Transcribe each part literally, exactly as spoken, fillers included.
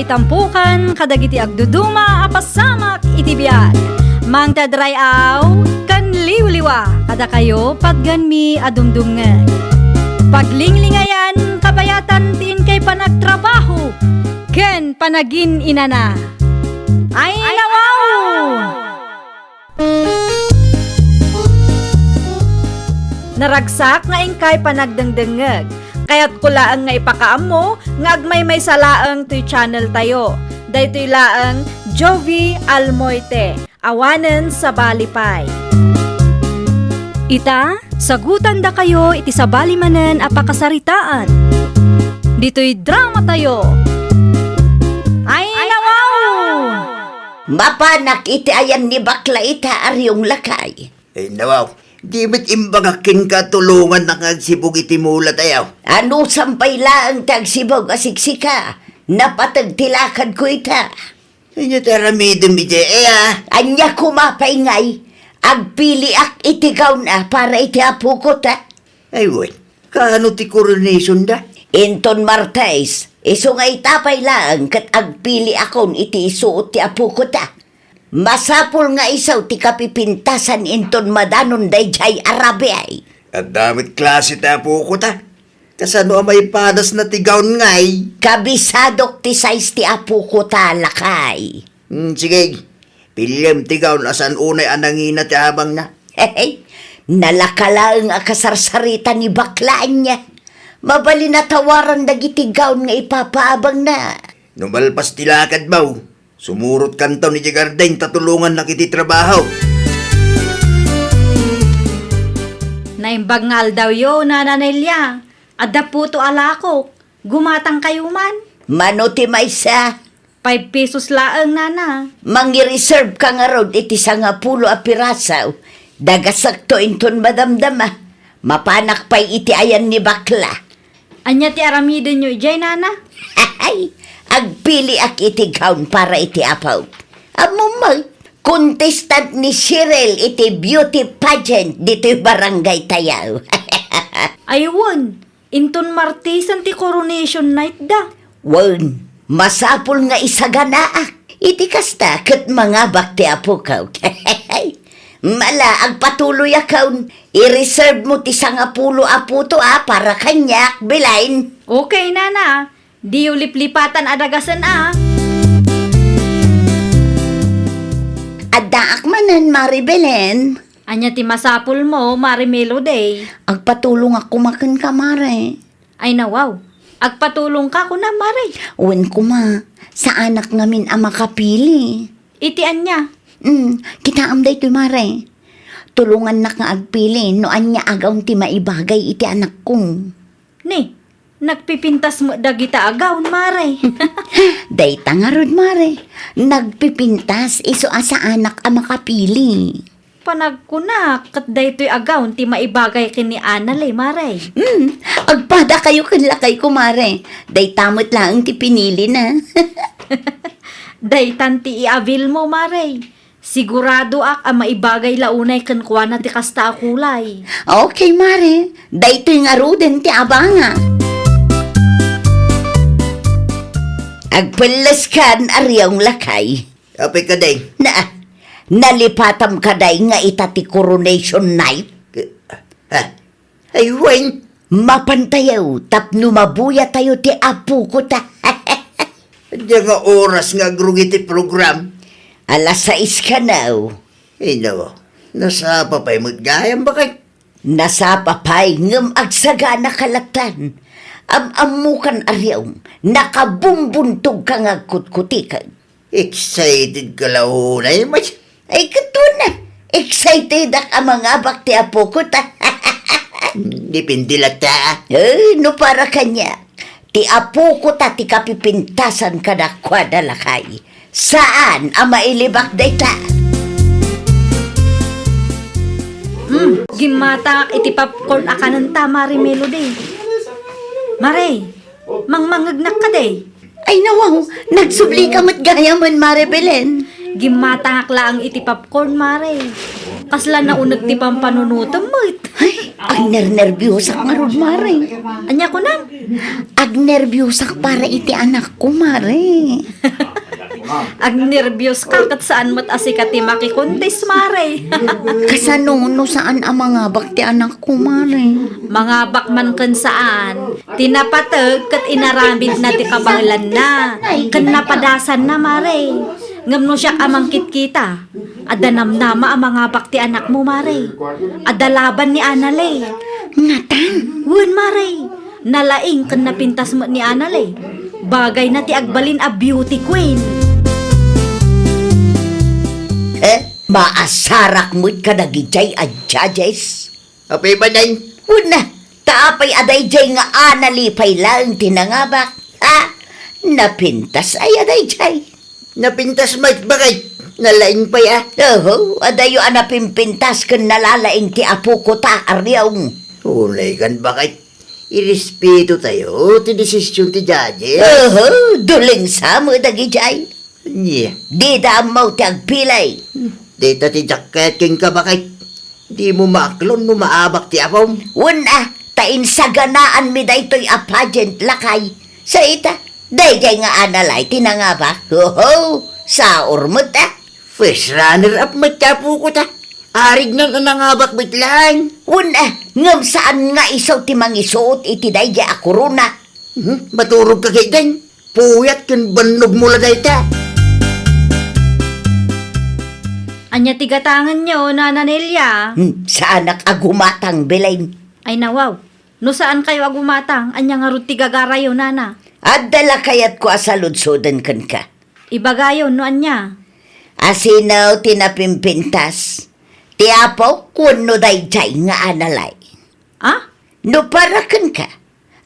Itampukan kadagiti agduduma a pasamak iti biag. Mangted ray-aw ken liwliwa kadakayo patgenmi a dumdumngeg. Paglinglingayan kabayatan ti inkay panagtrabaho ken panagin-inana. Ay, nawaw! Naragsak nga inkay panagdengdengngeg. Kayatko laeng nga ipakaammo nga agmaymaysa laeng toy channel tayo. Daytoy laeng Jovie Almoite, awanen sabali pay. Ita, sagutandakayo iti sabali manen a pakasaritaan. Ditoy drama tayo. Ay, nawaw! Mapanak iti ayan ni bakla ita, Ariong Lakay. Ay, nawaw. Di met imbagak kenka tulongannak nga agsibug iti mula tayo. Anusam pay laeng ti agsibug a siksika. Napateg ti lakadko ita. Ania ti aramidem idiay, a? Ania koma pay ngay? Agpiliak iti gown a para iti apoko ta. Ay, wen. Kaano ti coronation da? Inton Martes, isu nga ita pay laeng ket agpiliakon iti isuot ti apoko ta. Masapul nga isu ti kapipintasan inton madanon daydiay a rabii. Adda met klase ti apoko ta. Kasano a maipadasna ti gown ngay? Kabisadok ti size ti apoko ta, lakay. Hmm, sige. Piliem ti gown a saan unay a nangina ti abangna. Hehe. Nalaka laeng a kasarsarita ni bakla ania. Mabalin a tawaran dagiti gown nga ipapaabangna. No malpas ti lakadmo, sumurotkanton idiay garden ta tulongannak iti trabaho. Naimbag nga aldawyo, Nana Nelia. Adda puto a lakok. Gumatangkayo man. Mano ti maysa? Five pesos laeng, Nana. Mangireserve ka ngarud iti sangapulo a piraso. Dagasekto inton madamdama. Mapanak pay iti ayan ni bakla. Ania ti aramidenyo idiay, Nana? Ay, agpiliak iti gown para iti apok. Ammom met, contestant ni Cheryl iti beauty pageant ditoy barangay tayo. Ay, wen, inton Martesen ti coronation night da. Wen, masapul nga isaganaak. Iti kasta ket mangabak ti apok. Mala, agpatuloyakon. I-reserve mo ti sangapulo a puto a para kaniak, Belen. Okay, Nana. Diyo liplipatan a dagasen a. Addaak manen, Mare Belen. Ania ti masapulmo, Mare Melody? Agpatulongak koma kenka, Mare. Ay, nawaw. Agpatulongka kuna, Mare? Wen koma, saanak ngamin a makapili. Iti ania? Hmm, kitaem daytoy, Mare. Tulongannak nga agpili no ania a gown ti maibagay iti anakko. Ni, nagpipintas met dagita a gown, Mare. Dayta ngarud, Mare. Nagpipintas isu a saanak a makapili. Panagkunak, ket daytoy a gown ti maibagay ken ni Anale, Mare. Hmm, agpadakayo ken lakayko, Mare. Dayta met laeng ti pinilina. Daytan ti i-avail mo, Mare. Siguradoak a maibagay la unay kenkuana ti kasta a kulay. Okay, Mare. Daytoy ngaruden ti abangak. Agpelleskan, Ariong Lakay. Apay kadi? Na, nalipatam kadi nga ita ti coronation night? Ke-, ha? Ay, wen. Mapantayo tapno mabuyatayo ti apoko ta. Ania nga oras nga agrugi ti program? Alas sais kano. Ino, nasapa pay met gayam, baket? Nasapa pay ngem agsagana ka lattan. Am-ammokan, Ariong, nakabumbuntog ka nga agkutkutikag. Excited ka la unay, Mats. Ay, ket wen a, excitedak a mangabak ti apoko ta. Depende latta. Eh, no para kaniak, ti apoko ta ti kapipintasan kadakuada, lakay. Saan a mailibak dayta. Hmm, gimmatangak iti popcorn a kanenta, Mare Melody. Mare, mangmangngegnak kadi? Ay, nawaw, nagsubli ka met gayamen, Mare Belen. Gimmatangak laeng iti popcorn, Mare. Kasla nauneg ti pampanunotem met. Ay, agnernerbiusak ngarud, Mare. Ania kunam? Agnerbiusak para iti anakko, Mare. Agnerbios ka ket saan met a sika ti makikuntis, Mare. Kasano no saan a mangabak ti anakko, Mare? Mangabak man ken saan. Ti napateg ket inaramidna ti kabaelanna ken napadasanna, Mare. Ngem no siak a mangkitkita, adda namnama a mangabak ti anakmo, Mare. Adda laban ni Anale. Ngatan? Wen, Mare. Nalaing ken napintas met ni Anale. Bagayna ti agbalin a beauty queen. Eh, maasarak met kadagidiay a judges? Apay manen? Wen, ta apay a daydiay nga Anale pay laeng ti nangabak? Ha? Napintas aya daydiay? Napintas met, baket. Nalaing pay a. Oho, adayo a napimpintas ken nalalaing ti apoko ta, Ariong. Unay kan, baket. Irespeto tayo ti desisyon ti judges. Oho, duleng sa met dagidiay. Nia. Dida ammo ti agpilay. Dita ti jacket kenka, baket. Dimo maaklon no maabak ti apom. Wen a, ta insaganaanmi daytoy a pageant, lakay. Sa ita, daydiay nga Anale ti nangabak. Oho, saor met a. First runner-up met ti apoko ta. Arignan a nangabak met laeng. Wen a, ngem saan nga isu ti mangisuot iti daydiay a korona. Hmm, maturog ka ketdin. Puyat ken bannogmo la dayta. Ania ti gatangenyo, Nana Nelia? Hmm, saanak a gumatang, Belen. Ay, nawaw. No saankayo a gumatang, ania ngarud ti gagarayo, Nana? Adda la kayatko a saludsoden kenka. Ibagayo no ania. Asino ti napimpintas? Ti apok wenno daydiay nga Anale? Ah? No para kenka,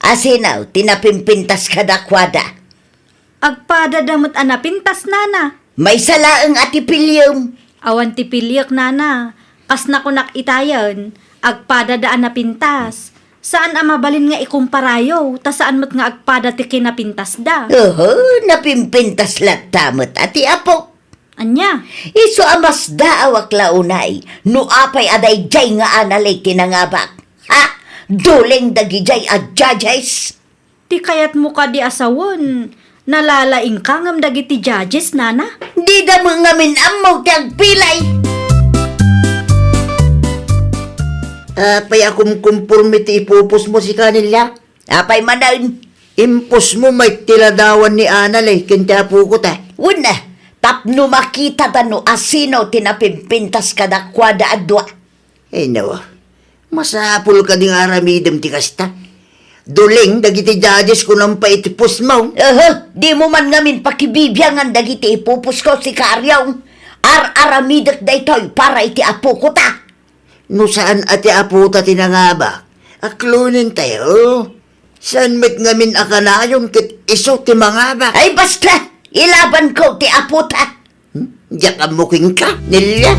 asino ti napimpintas kadakuada? Agpadada met a napintas, Nana. Maysa laeng a ti piliem. Awan ti piliek, Nana. Kas nakunak itayen, agpadada a napintas. Saan a mabalin nga ikumparayo, ta saan met nga agpada ti kinapintasda. Oho, napimpintas latta met a ti apok. Ania? Isu a masdaawak la unay, no apay a daydiay nga Anale ti nangabak. Ha? Duleng dagidiay a judges? Ti kayatmo kadi a sawen, nalalaingka ngem dagiti judges, Nana? Dida met ngamin ammo ti agpilay. Apay a kumkumporme ti ipupusmo, sika, Nelia? Apay manen? Impusmo met ti ladawan ni Anale ken ti apoko ta. Wen a, tapno makitada no asino ti napimpintas kadakuada a dua. Ay, nawa. Masapul kadi nga aramidem ti kasta. Duleng dagiti judges kunam pay iti postmo. Aha, dimo man ngamin pakibibiangan dagiti ipupusko, sika Ariong. Ar-aramidek daytoy para iti apoko ta. No saan a ti apota ti nangabak, aklonen tayo. Saan met ngamin a kanayon ket isu ti mangabak? Ay, basta! Ilabanko ti apota! Hmm? Diak ammo kenka, Nelia.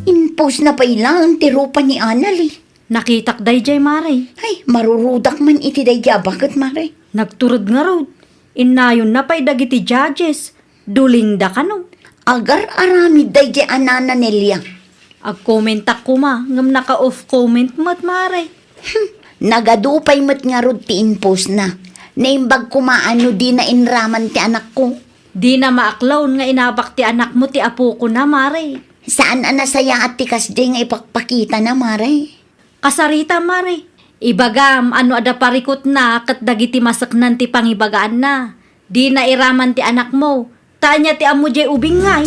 Impusna pay laeng ti rupa ni Anale. Nakitak daydiay, Mare. Ay, marurudak man iti daydiay a baket, Mare. Nagturod ngarud. Innayonna pay dagiti judges. Dulingda kano. Agar-aramid daydiay a Nana Nelia. Agkomentak koma, ngem naka-off comment met, Mare. Hmm, nagadu pay met ngarud ti impusna. Naimbag koma a no dina inraman ti anakko. Dina maaklon nga inabak ti anakmo ti apokona, Mare. Saan a nasayaat ti kasdiay nga ipakpakitana, Mare. Kasarita, Mare. Ibagam a no adda parikutna ket dagiti maseknan ti pangibagaanna. Dina iraman ti anakmo. Ta ania ti ammo diay ubing ngay?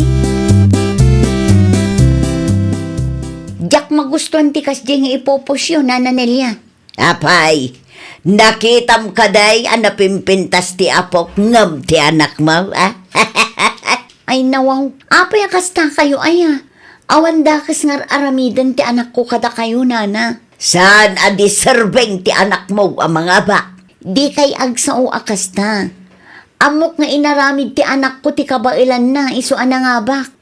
Diak magustuan ti kasdiay nga ipupusyo, Nana Nelia. Apay, nakitam kadi a napimpintas ti apok ngem ti anakmo, a? Ay, nawaw. Apay a kasta kayo, aya? Awan dakes nga ar-aramiden ti anakko kadakayo, Nana. Saan a deserving ti anakmo a mangabak? Dikay agsao a kasta. Ammok nga inaramid ti anakko ti kabaelanna isu a nangabak.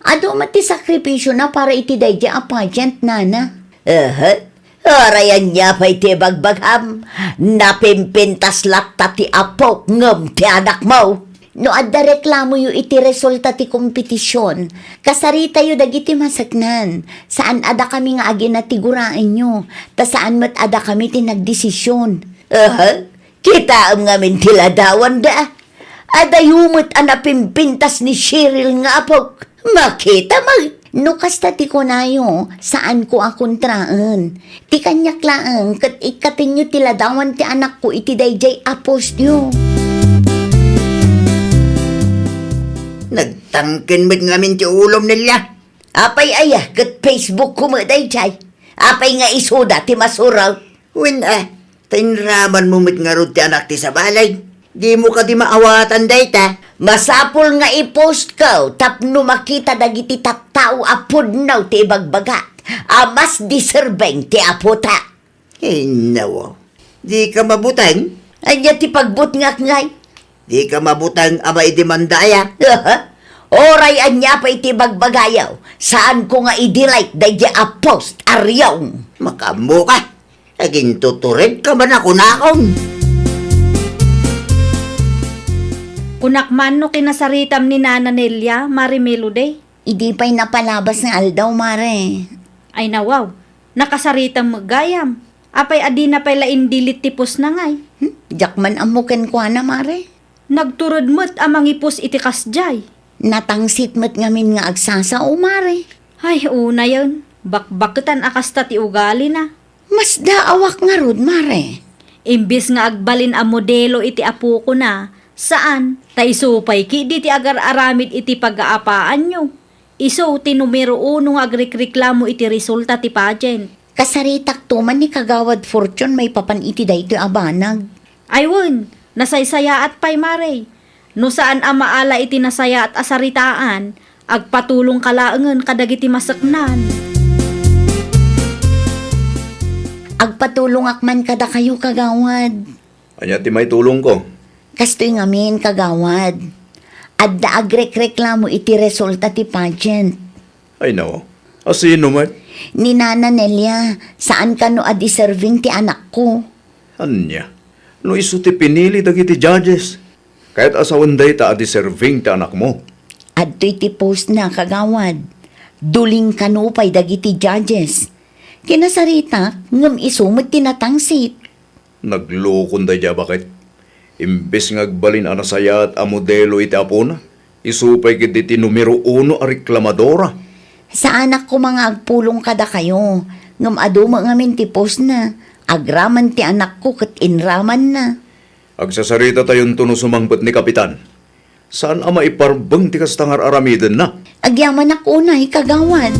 Adu met ti sakripisiona para iti daydiay a pageant, Nana. Ehe. Uray ania pay ti ibagbagam, napimpintas latta ti apok ngem ti anakmo. No adda reklamoyo iti resulta ti kompetision, kasaritayo dagiti maseknan. Saan a dakami nga aginatiguranyo, ta saan met a dakami ti nagdesision. Aha, kitaem ngamin ti ladawanda. Adayo met a napimpintas ni Cheryl nga apok. Makita met. No kasta ti kunayo, saanko a kontraen. Ti kaniak laeng ket ikkatenyo ti ladawan ti anakko iti daydiay a postyo. Nagtangken met ngamin ti ulom, Nelia. Apay aya ket Facebook ko met daydiay? Apay nga isuda ti masuraw? Wen a, ta inramanmo met ngarud ti anak ti sabali. Dimo kadi maawatan dayta? Masapul nga i-post ko tapno makita dagiti tattao a pudno ti ibagbagak a mas deserving ti apota. Innawa. Dika mabuteng? Ania ti pagbutngak ngay? Dika mabuteng a maidemanda aya? Oray ania pay ti bagbagayo, saanko nga i-delete daydi a post a riong. Makaammoka. Agintuturedka man a kunakon. Kunak man no kinasaritam ni Nana Nelia, Mare Melody. Idi pay napalabas nga aldaw, Mare. Ay nawaw, nakasaritam met gayam. Apay a dina pay la in-delete ti postna ngay? Hmm? Diak man ammo kenkuana, Mare. Nagtured met a mangi-post iti kasdiay. Natangsit met ngamin nga agsasao, Mare. Ay, unayen, bakbaketan a kasta ti ugalina. Masdaawak ngarud, Mare. Imbes nga agbalin a modelo iti apokona, saan, ta isu pay ketdi ti agar-aramid iti pagaapaanyo. Isu ti numero uno nga agrekreklamo iti resulta ti pageant. Kasaritakto man ni Kagawad Fortune maipapan iti daytoy a banag. Ay wen, nasaysayaat pay, Mare. No saan a maala iti nasayaat a saritaan, agpatulongka laengen kadagiti maseknan. Agpatulongak man kadakayo, Kagawad. Ania ti maitulongko? Kastoy ngamin, Kagawad. Adda agrekreklamo iti resulta ti pageant. Ay, nao. Asino met? Ni Nana Nelia, saan kano a deserving ti anakko. Ania? No isu ti pinili dagiti judges, kayat a sawen dayta a deserving ti anakmo. Adtoy ti postna, Kagawad. Duling kano pay dagiti judges. Kinasaritak, ngem isu met ti natangsit. Naglukon daydi a baket. Imbes nga agbalin a nasayaat a modelo iti apona, isu pay ketdi ti numero uno a reklamadora. Saanak koma nga agpulong kadakayo, ngem adu met ngamin ti postna, agraman ti anakko ket inramanna. Agsasaritatayon no sumangpet ni Kapitan. Saan a maiparbeng ti kasta nga ar-aramidenna. Agyamanak unay, Kagawad.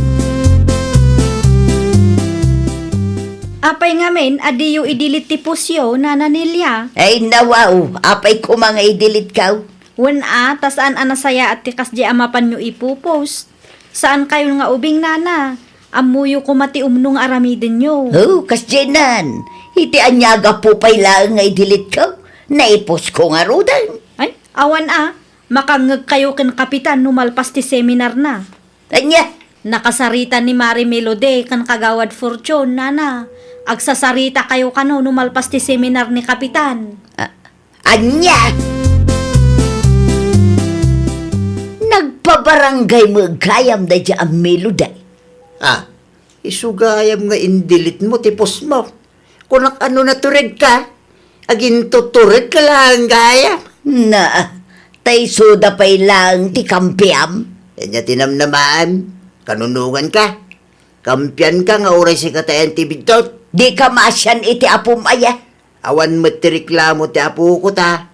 Apay ngamin a diyo i-delete ti postyo, Nana Nelia? Ay, nawaw, apay koma nga i-delete kaw? Wen a, ta saan a nasayaat ti kasdiay a mapanyo ipopost. Saan kayon nga ubing, Nana. Ammoyo koma ti umno nga aramidenyo. Oh, kasdiay nan. Iti ania a gapu pay laeng nga i-delete ko, naipost ko ngaruden. Ay, awan a. Makangngeg kayo ken Kapitan no malpas ti seminar na. Ania? Nakasarita ni Mare Melody ken Kagawad Fortune, Nana. Agsasarita kayo kano no malpas ti seminar ni Kapitan. Ah, Ania? Nagpabarangay met gayam daydi a Melody. Ah, isu gayam nga in-delete mo ti post mo. Kunak, ano, naturedka? Agintuturedka laeng gayam. Na, ta isuda pay laeng ti kampiam. Ania ti namnamaem? Kanunonganka? Kampianka nga uray sika ti ayan ti biddut? Dika maasian iti apom aya? Awan met ti reklamo ti apoko ta.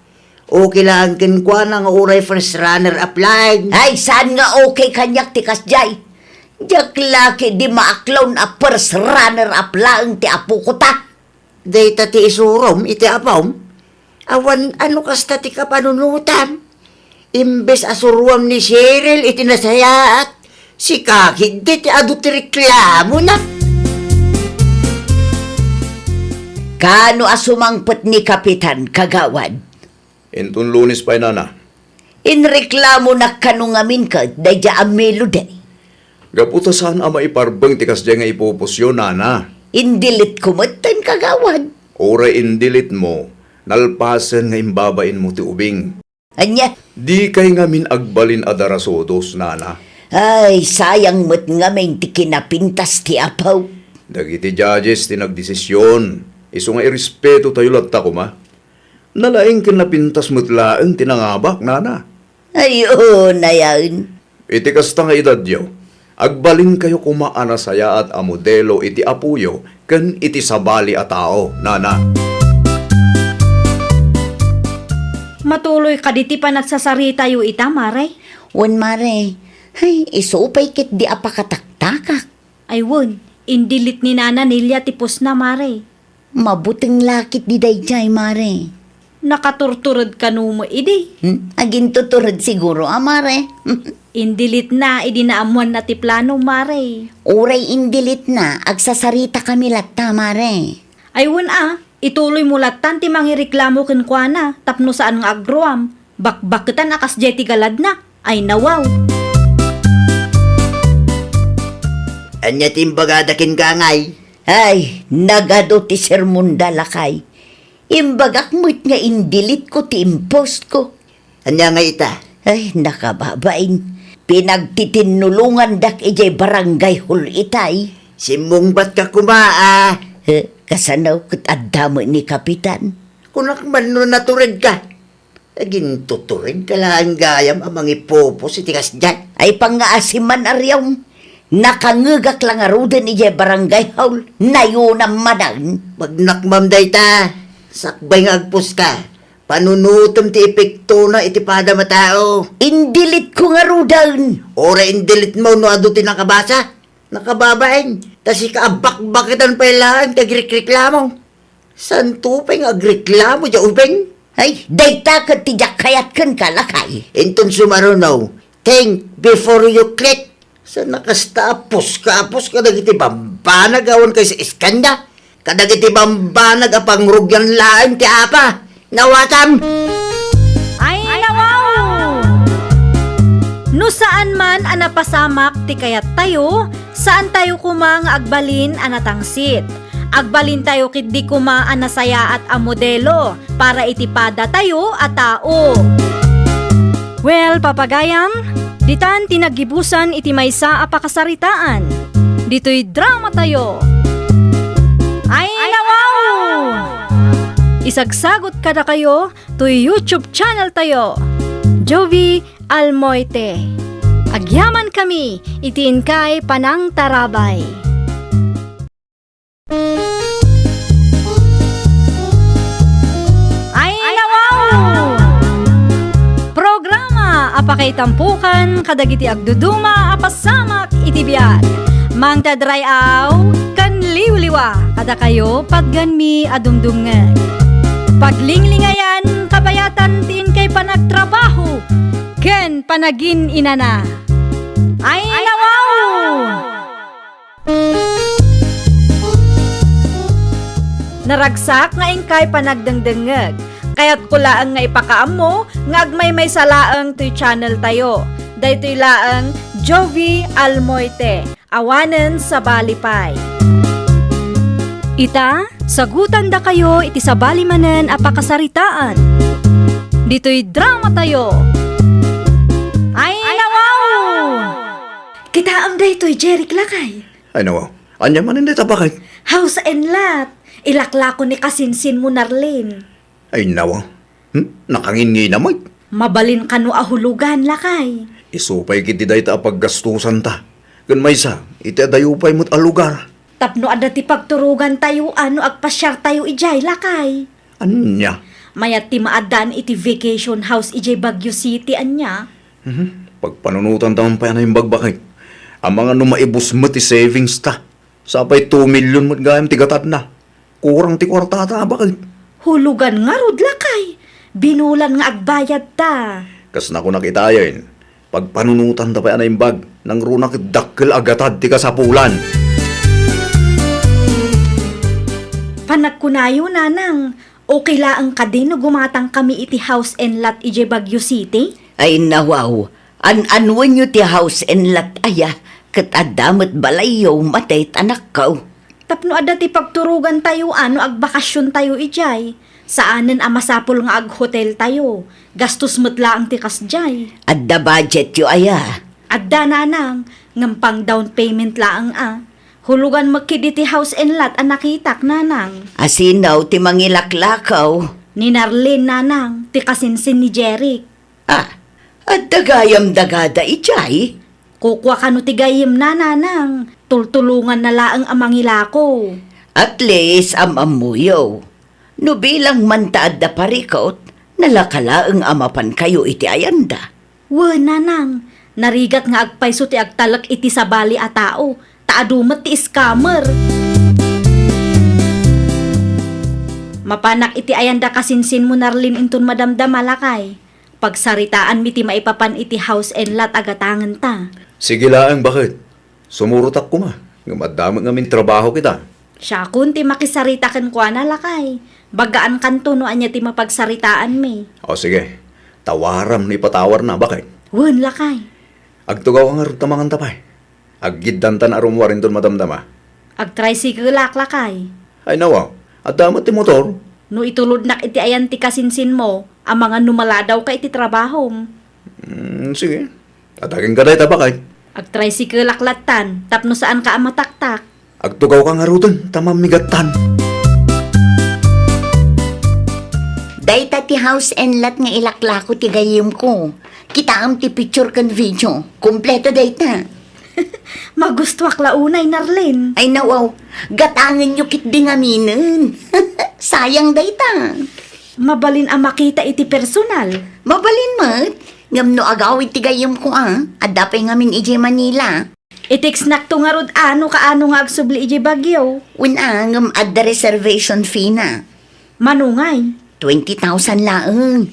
Okay laeng kenkuana nga uray first runner up laeng. Ay, saan nga okay kaniak ti kasdiay? Diak la ketdi maaklon a first runner up laeng ti apoko ta. Dayta ti isurom iti apom? Awan ano kasta ti kapanunotam? Imbes a suruam ni Cheryl iti nasayaat, sika ketdi ti adu ti reklamona. Kaano a sumangpet ni Kapitan, Kagawad? Inton Lunes pay, Nana. Inreklamonak kano ngamin ket daydi a Melody. Gapu ta saan a maiparbeng ti kasdiay nga ipupusyo, Nana. In-delete ko metten, Kagawad. Uray in-delete mo, nalpasen nga imbabain mo ti ubing. Ania? Dikay ngamin agbalin a darasudos, nana. Ay, sayang met ngamin ti kinapintas ti apo. Dagiti judges ti nagdesisyon, isu nga irespetotayo latta koma. Nalaing ken napintas met laeng ti nangabak, nana. Ay, oo, nayaen. Iti kasta nga edadyo, agbalinkayo koma a nasayaat a modelo iti apoyo ken iti sabali a tao, nana. Matuloy kadi ti panagsasaritayo ita, mare? Wen, mare. Ay, isu pay ketdi a pakataktakak. Ay wen, in-delete ni Nana Nelia ti postna, mare. Mabuteng la ketdi daydiay, mare. Nakaturtured kano met idi? Hmm? Agintutured siguro a, mare. In-delete na idi naammoanna ti plano, mare. Uray in-delete na, agsasaritakami latta, mare. Ay wen a, ituloymo lattan ti mangireklamo kenkuana tapno saan nga agruam. Bakbaketan a kasdiay ti galadna. Ay, nawaw. Ania ti imbagada kenka, ngay? Ay, nagadu ti sermonda, lakay. Imbagak met nga in-delete ko ti in-post ko. Ania ngay ita? Ay, nakababain. Pinagtitinnulongandak idiay barangay hall itay. Simmungbatka koma, a. Eh, kasano ket adda met ni Kapitan? Kunak man no naturedka. Agintuturedka laeng gayam a mangipopost iti kasdiay. Ay, pangngaasim man, Ariom. Nakangngegak la ngaruden idiay barangay hall. Nayonam manen. Magnakmam dayta. Sakbay nga agpostka, panunotem ti epektona iti padam a tao. In-delete ko ngaruden. Uray in-delete mo no adu ti nakabasa. Nakababain. Ta sika a bakbaketan pay laeng ti agrekreklamo. Saanto pay nga agreklamo diay ubing? Ay, dayta ket ti diak kayat kenka, lakay. Inton sumaruno, think before you click. Saan a kasta a puska a puska dagiti bambanag awan kay sa iskanda? Kadagiti bambanag a pangrugian laeng ti apa? Nawatam! Ay, nawaw! No saan man a napasamak ti kayattayo, saantayo koma nga agbalin a natangsit. Agbalintayo ketdi koma a nasayaat a modelo para iti padatayo a tao. Well, papagayam, ditan ti naggibusan iti maysa a pakasaritaan. Ditoy dramatayo. Ay, nawaw! Isagsagot kadakayo toy YouTube channel tayo, Jovie Almoite. Agyamankami iti inkay panangtarabay. Ay, nawaw! Programa a pakaitampokan kadagiti agduduma a pasamak iti biag. Mangted ray-aw ken liwliwa kadakayo patgenmi a dumdumngeg. Paglinglingayan, kabayatan ti inkay panagtrabaho ken panagin-inana. Ay, nawaw! Naragsak nga inkay panagdengdengngeg. Kayatko laeng nga ipakaammo nga agmaymaysa laeng toy channel tayo. Daytoy laeng Jovie Almoite, awanen sabali pay. Ita, sagutandakayo iti sabali manen a pakasaritaan. Ditoy dramatayo. Ay, nawaw! Kitaem daytoy, Jeric, lakay. Ay, nawaw. Ania manen dayta, baket? House and lot. Ilaklako ni kasinsinmo, Narlene. Ay, nawaw. Hmm? Nakanginnginam met. Mabalin kano a hulugan, lakay. Isu pay ketdi dayta a paggastusanta. Ken maysa, iti adayo pay met a lugar. Tapno adda ti pagturogantayo a no agpasiartayo idiay, lakay. Ania? Mayat ti maaddaan iti vacation house idiay Baguio City, ania? Mhm. Pagpanunotanta man pay a naimbag, baket. Amangan no maibus met ti savings ta. Sapay two million met gayam ti gatadna. Kurang ti kuartata, baket. Hulugan ngarud, lakay. Binulan nga agbayadta. Kas nakunak itayen, pagpanunotanta pay a naimbag, nangruna ket dakkel a gatad ti kasapulan. Panagkunayo, nanang, okay laeng kadi no gumatangkami iti house and lot idiay Baguio City? Ay, nawaw. An-anuenyo ti house and lot aya, ket adda met balayyo, matay ti anakko. Tapno adda ti pagturogantayo a no agbakasiontayo idiay, saanen a masapul nga aghoteltayo. Gastos met laeng ti kasdiay. Adda budgetyo aya? Adda, nanang, ngem pang down payment laeng a. Hulugan met ketdi ti house and lot a nakitak, nanang. Asino ti mangilaklakaw? Ni Narlene, nanang, ti kasinsin ni Jeric. Ah, adda gayam dagada idiay? Kukua kano ti gayyemna, nanang. Tultulonganna laeng a mangilako. At least, am-ammoyo. No bilang man ta adda parikut, nalaka laeng a mapankayo iti ayanda. Wen, nanang, narigat nga agpayso ti agtalek iti sabali a tao, ta adu met ti scammer. Mapanak iti ayanda kasinsinmo, Narlene, inton madamdama, lakay. Pagsaritaanmi ti maipapan iti house and lot a gatangenta. Sige laeng, baket. Sumurotak koma, ngem adda met ngamin trabaho kita. Siakon ti makisarita kenkuana, lakay. Bagaan kanto no ania ti mapagsaritaanmi. O sige, tawaram no ipatawarna, baket. Wen, lakay. Agtugaw ka ngarud ta manganta pay. Aggiddantan a rummuar inton madamdama. Agtricycle-ak, lakay. Ay, nawaw. Adda met ti motor. No itulodnak iti ayan ti kasinsinmo, amangan no maladawka iti trabahom. Mm, sige. Adda kenka dayta, baket. Agtricycle-ak lattan, tapno saanka a mataktak. Agtugawka ngaruden, ta mammigattan. Dayta ti house and lot nga ilaklako ti gayyemko. Kitaem ti picture ken video. Kompleto dayta. Magustuak la unay, Narlene. Ay, nawaw. Gatangenyo ketdi ngaminen. Sayang dayta. Mabalin a makita iti personal. Mabalin met. Ngem no agawid ti gayyemko a, adda pay ngamin idiay Manila. I-textnakto ngarud a no kaano nga agsubli idiay Baguio. Wen a, ngem adda reservation fee na. Mano ngay? Twenty thousand laeng.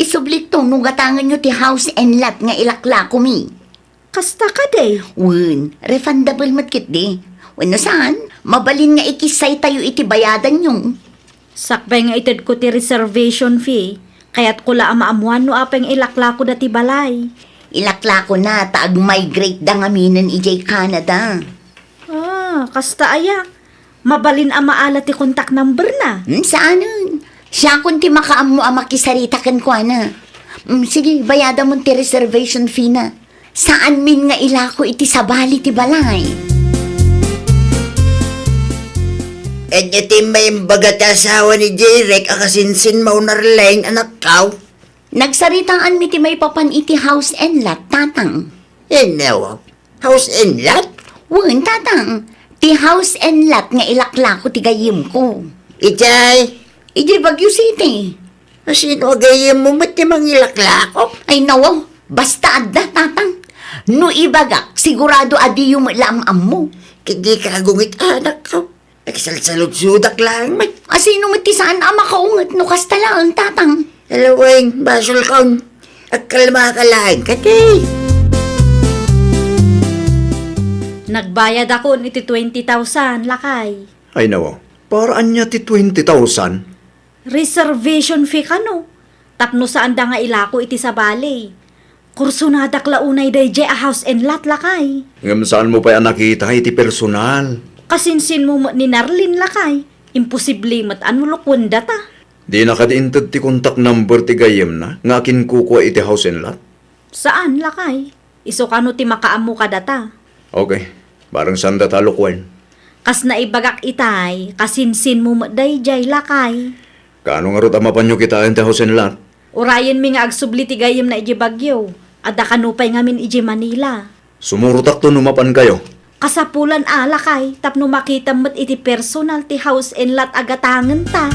Isublikto no gatangenyo ti house and lot nga ilaklakomi. Kasta kadi? Wen, refundable met ketdi. Wenno saan, mabalin nga ikissaytayo iti bayadanyo. Sakbay nga itedko ti reservation fee, kayatko la a maammuan no apay nga ilaklakoda ti balay. Ilaklakona ta agmigrate-da ngaminen idiay Canada. Ah, kasta aya? Mabalin a maala ti contact number na? Hmm, saanen. Siakon ti makaammo a makisarita kenkuana. Hmm, sige, bayadamon ti reservation fee na. Saanmin nga ilako iti sabali ti balay. Ania ti maimbag ti asawa ni Jeric a kasinsinmo, Narlene, anakko? Nagsaritaanmi ti maipapan iti house and lot, Tatang. Ania? House and lot? Wen, Tatang. Ti house and lot nga ilaklako ti gayyemko. Idiay? Idiay Baguio City. Asino a gayyemmo met ti mangilaklako? Ay, nawaw. Basta adda, Tatang. No ibagak, sigurado a diyo met la am-ammo. Ket dika agungit, anakko. Agsalsaludsodak laeng met. Asino met ti saan a makaunget no kasta laeng, Tatang? Alaweng, basolkon. Agkalmaka laeng kadi. Nagbayadakon iti twenty thousand, lakay. Ay, nawaw. Para ania ti twenty thousand? Reservation fee kano, tapno saanda nga ilako iti sabali. Kursonadak la unay daydiay a house and lot, lakay. Ngem saanmo pay a nakita iti personal? Kasinsinmo met ni Narlene, lakay. Imposible met a no lukuendata. Dina kadi inted ti contact number ti gayyemna nga akinkukua iti house and lot? Saan, lakay. Isu kano ti makaammo kadata. Okay. Bareng saandata a lukuen. Kas naibagak itay, kasinsinmo met daydiay, lakay. Kaano ngarud a mapanyo kitaen ti house and lot? Urayenmi nga agsubli ti gayyemna idiay Baguio. Adda kano pay ngamin idiay Manila. Sumurotakto no mapankayo. Kasapulan a, lakay, tapno makitam met iti personal ti house and lot a gatangenta.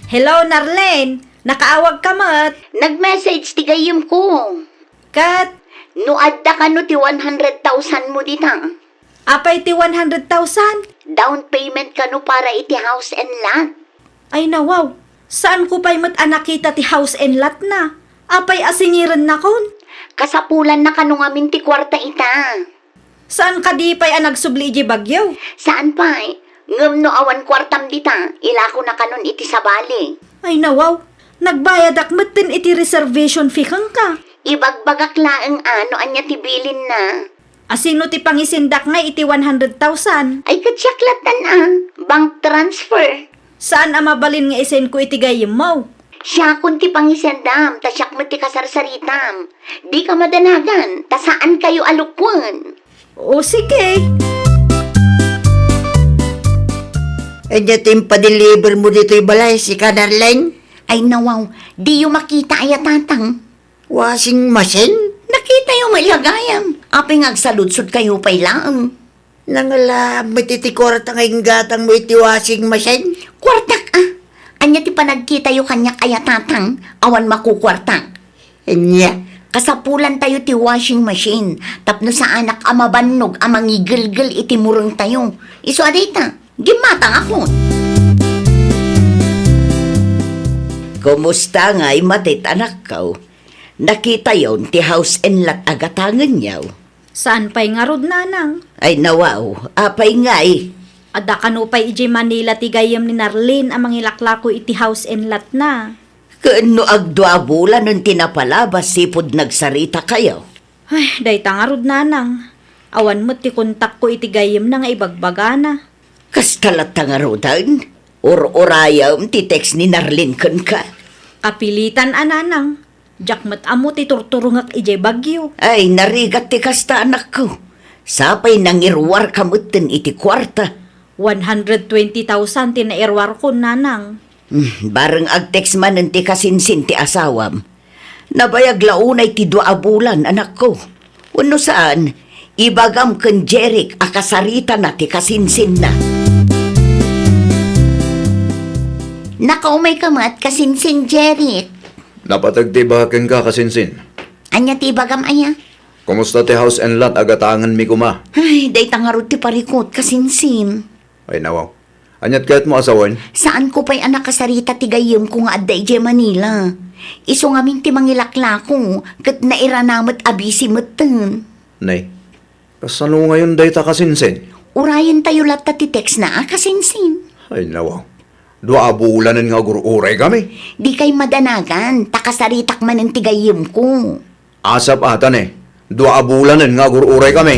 Hello, Narlene! Nakaawagka met? Nag-message ti gayyemko. Ket? No adda kano ti one hundred thousand mo dita. Apay ti one hundred thousand? Down payment kano para iti house and lot. Ay, nawaw. Saanko pay met a nakita ti house and lot na. Apay a singirennakon? Kasapulanna kano ngamin ti kuarta ita. Saan kadi pay a nagsubli idiay Baguio? Saan pay. Ngem no awan kuartam dita, ilakona kanon iti sabali. Ay, nawaw. Nagbayadak metten iti reservation fee kenka. Ibagbagak laeng a no ania ti bilinna. Asino ti pangisendak ngay iti one hundred thousand? Ay, ket siak lattan a. Bank transfer. Saan a mabalin nga isendko iti gayyemmo? Siakon ti pangisendam, ta siak met ti kasarsaritam. Dika madanagan, ta saankayo a lukuen. O, sige. Ania ti impadeliver mo ditoy balay, sika, Narlene? Ay, nawaw, diyo makita aya, Tatang? Washing machine? Nakitayo met la gayam. Apay nga agsaludsodkayo pay laeng? Nangala met iti kuarta nga inggatangmo iti washing machine? Kuartak, a? Ania ti panagkitayo kaniak aya, Tatang? Awan makukuartak. Ania? Kasapulantayo ti washing machine tapno saanak a mabannog a mangigelgel iti murengtayo. Isu a dayta, gimmatangakon. Kumusta ngay, Matet, anakko? Nakitayon ti house and lot a gatangenyo? Saan pay ngarud, Nanang? Ay, nawaw. Apay ngay? Adda kano pay idiay Manila ti gayyem ni Narlene a mangilaklako iti house and lot na. Ken no agdua a bulanen ti napalabas, sipud nagsaritakayo? Ay, dayta ngarud, Nanang. Awan met ti kontakko iti gayyemna nga ibagbagana. Kasta latta ngaruden? Ur-urayem ti text ni Narlene kenka? Kapilitan a, Nanang. Diak met ammo ti turturongek idiay Baguio. Ay, narigat ti kasta, anakko. Sapay nangiruarka metten iti kuarta. One hundred twenty thousand ti nairuarkon, Nanang. Hmm, bareng agtext manen ti kasinsin ti asawam. Nabayag la unay ti dua a bulan, anakko. Wenno saan, ibagam ken Jeric a kasaritana ti kasinsinna. Nakaumayka met, kasinsin Jeric. Napateg ti ibagak kenka, kasinsin. Ania ti ibagam aya? Kumusta ti house and lot a gatangenmi koma? Ay, dayta ngarud ti parikut, kasinsin. Ay, nawaw. Aniat kayatmo a sawen? Saanko pay a nakasarita ti gayyemko nga adda idiay Manila. Isu ngamin ti mangilaklako, ket nairana met a busy metten. Nay, kasano ngayon dayta, kasinsin? Urayentayo latta ti text na a, kasinsin. Ay, nawaw. Dua a bulanen nga agur-uraykami. Dikay madanagan, ta kasaritak manen ti gayyemko. Asap ata ne, dua a bulanen nga agur-uraykami.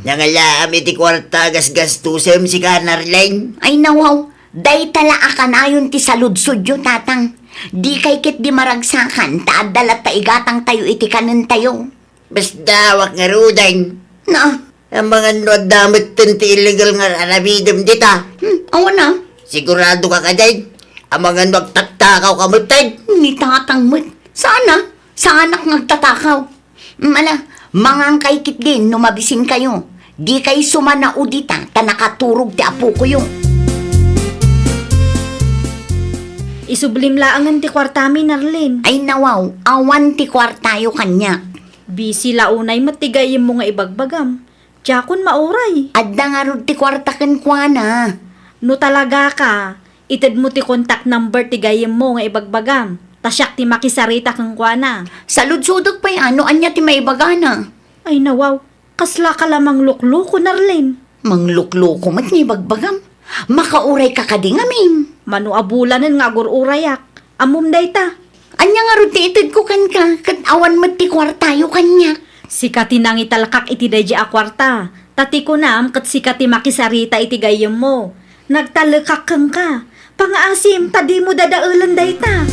Nangalaam iti kuarta gasgastusem, sika, Narlene. Ay, nawaw, dayta la a kanayon ti saludsodyo, Tatang. Dikay ketdi maragsakan, ta adda latta igatangtayo iti kanentayo. Basta, awan ngaruden. Na? Amangan no adda metten ti illegal nga aramidem dita. Hmm, awan a. Siguradoka kadi? Amangan no agtatakaw ka metten? Ni Tatang met. Saan a? Saanak nga agtatakaw. Hmm, ala, mangankay ketdin no mabisinkayo. Dikay sumanao dita, ta nakaturog ti apokoyo. Isublim laengen ti kuartami, Narlene. Ay, nawaw, awan ti kuartayo kaniak. Busy la unay met ti gayyemmo nga ibagbagam. Diakon mauray. Adda ngarud ti kuarta kenkuana. No talagaka, itedmo ti contact number ti gayyemmo nga ibagbagam, ta siak ti makisarita kenkuana. Saludsodek pay a no ania ti maibagana. Ay, nawaw, kaslaka la manglukloko, Narlene. Manglukloko met nga ibagbagam. Makaurayka kadi ngamin? Mano a bulanen nga agur-urayak. Ammom dayta. Ania ngarud ti itedko kenka, ket awan met ti kuartayo kaniak? Sika ti nangitalkak iti daydi a kuarta, ta ti kunam ket sika ti makisarita iti gayyemmo. Nagtalekak kenka. Pangaasim ta dimo dadaelen dayta.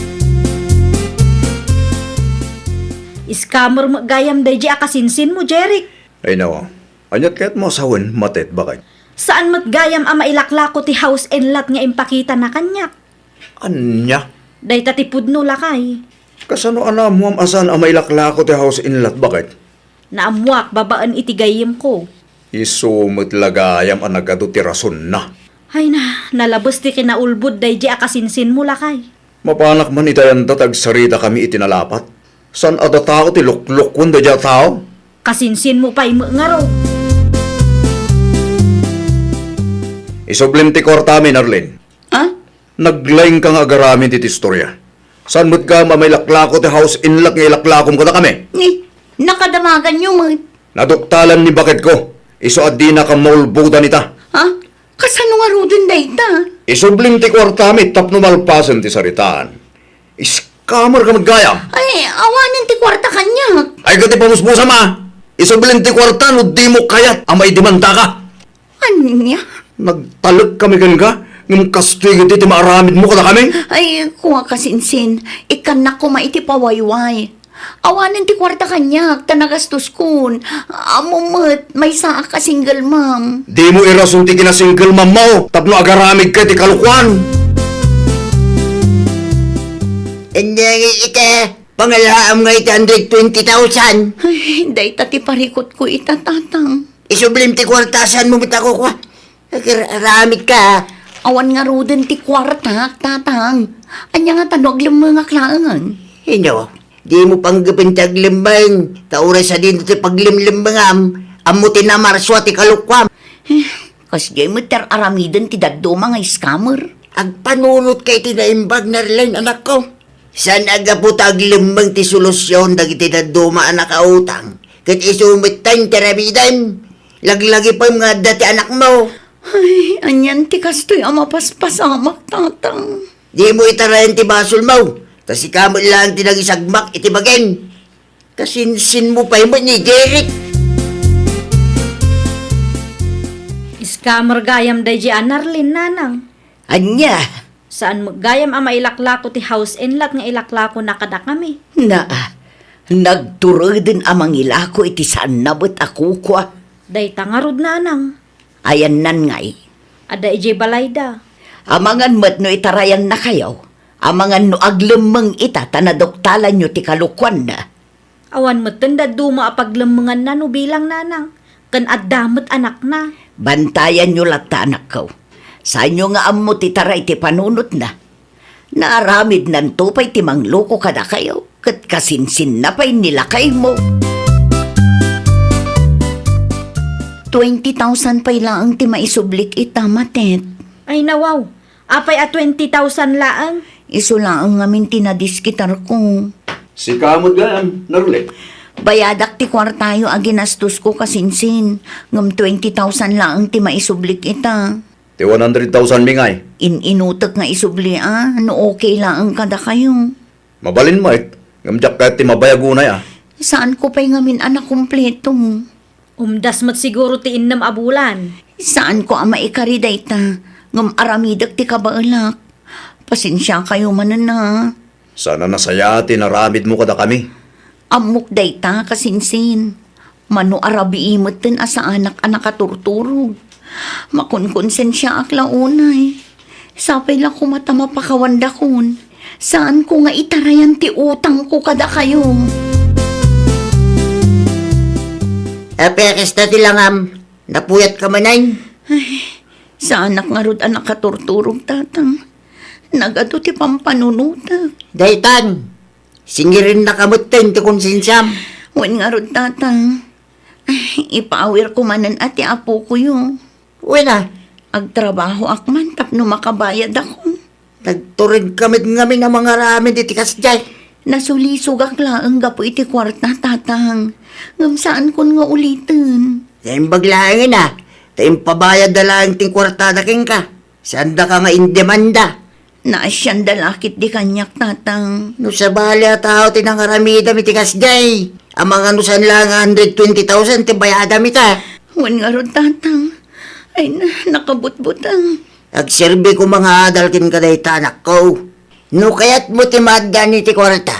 Scammer met gayam daydi a kasinsinmo, Jeric. Ay, nawa. Aniat kayatmo a sawen, Matet, baket? Saan met gayam a mailaklako ti house and lot nga impakitana kaniak? Ania? Dayta ti pudno, lakay. Kasano a naammoam a saan a mailaklako ti house and lot, baket? Naammoak babaen iti gayyemko. Isu met la gayam a nagadu ti rasonna. Ay na, nalabes ti kinaulbod daydi a kasinsinmo, lakay. Mapanak man ita yanda ta agsaritakami iti nalapat. Saan a datao ti luklukon daydi a tao? Kasinsinmo pay met ngarud. Isublim ti kuartami, Narlene. Ah? Naglaingka nga agaramin ti istorya. Saan met gayam a mailaklako ti house and lot nga ilaklakom kadakami? Ni, nakadamaganyo met. Naduktalan ni baketko. Isu a dinakam maulbodan ita. Ha? Kasano ngaruden dayta? Isublim ti kuartami tapno malpasen ti saritaan. Scammer ka met gayam. Ay, awanen ti kuarta kaniak. Ay, ket ipamusmusam a. Isublim ti kuarta no dimo kayat a maidemandaka. Ania? Nagtalek kami kenka, ngem kastoy gaytoy ti maaramidmo kadakami? Ay, kua, kasinsin, ikkannak koma iti pawayway. Awanen ti kuarta kaniak, ta nagastoskon. Ammom met, maysaak a single mom. Dimo irason ti kina-single mom mo tapno agaramidka iti kalokuan. Ania ngay ita, pangalaam nga iti hundred twenty thousand? Ay, dayta ti parikutko ita, Tatang. Isublim ti kuarta, saanmo met a kukua. Agir-, aramidka. Awan ngaruden ti kuartak, Tatang. Ania ngata no aglemmengak laeng? Ino, dimo panggepen ti aglemmeng, ta uray sadino ti paglemlemmengam, ammo ti namarsua ti kalokuam. Eh, kasdiay met ti ar-aramiden ti dadduma nga scammer. Agpanunotka iti naimbag, Narlene, anakko. Saan a gapu ta aglemmeng ti solusion dagiti dadduma a nakautang, ket isu metten ti aramidem. Laglagipem nga adda ti anakmo. Ay, anian ti kastoy a mapaspasamak, Tatang? Dimo itarayan ti basolmo, ta sika met laeng ti nangisagmak iti bagim. Kasinsinmo pay met ni Derek. Scammer gayam daydiay a Narlene, nanang. Ania? Saan met gayam a mailaklako ti house and lot nga ilakona kadakami. Naa, nagtureden a mangilako iti saanna met a kukua. Dayta ngarud, nanang. Ayannan ngay? Adda idiay balayda. Amangan met no itarayannakayo. Amangan no aglemmeng ita ta naduktalanyo ti kalokuanna. Awan metten dadduma a paglemmenganna no bilang, nanang, ken adda met anakna. Bantayanyo latta, anakko. Saanyo nga ammo ti taray ti panunotna. Naaramidnanto pay ti mangloko kadakayo, ket kasinsinna pay ni lakaymo. Twenty thousand pay laeng ti maisublik ita, Matet. Ay, nawaw. Apay a twenty thousand laeng? Isu laeng ngamin ti nadiskitarko. Sika met gayam, Narlene. Bayadak ti kuartayo a ginastosko, kasinsin, ngem twenty thousand laeng ti maisublik ita. Ti one hundred thousand mi ngay? In-inutek nga isubli a, no okay laeng kadakayo. Mabalin met, ngem diak kayat ti mabayag unay a. Saanko pay ngamin a nakumpleto. Umdas met siguro ti innem a bulan. Saanko a maikari dayta, ngem aramidek ti kabaelak. Pasensiakayo manen a. Saan a nasayaat ti inaramidmo kadakami. Ammok dayta, kasinsin. Mano a rabii metten a saanak a nakaturturog. Makonkonsensiaak la unay. Sapay la koma ta mapakawandakon. Saanko nga itarayan ti utangko kadakayo. Apay a kasta ti langam, napuyatka manen? Ay, saanak ngarud a nakaturturog, Tatang. Nagadu ti pampanunotek. Daytan, singirennaka metten ti konsensiam. Wen ngarud, Tatang. Ay, ipaawirko manen a ti apokoyo. Wen a? Agtrabahoak man tapno makabayadakon. Nagturedka met ngamin a mangaramid iti kasdiay. Nasulisogak laeng gapu iti kuarta, Tatang. Ngem saankon nga uliten. Naimbag laengen a, ta impabayadda laeng ti kuartada kenka. Saandaka nga indemanda. Naasianda la ketdi kaniak, Tatang. No sabali a tao ti nangaramidam iti kasdiay, amangan no saan laeng a hundred twenty thousand ti bayadam ita. Wen ngarud, Tatang. Ay na, nakabutbuteng. Agserbi koma nga adal kenka dayta, anakko. No kayatmo ti maaddaan iti kuarta,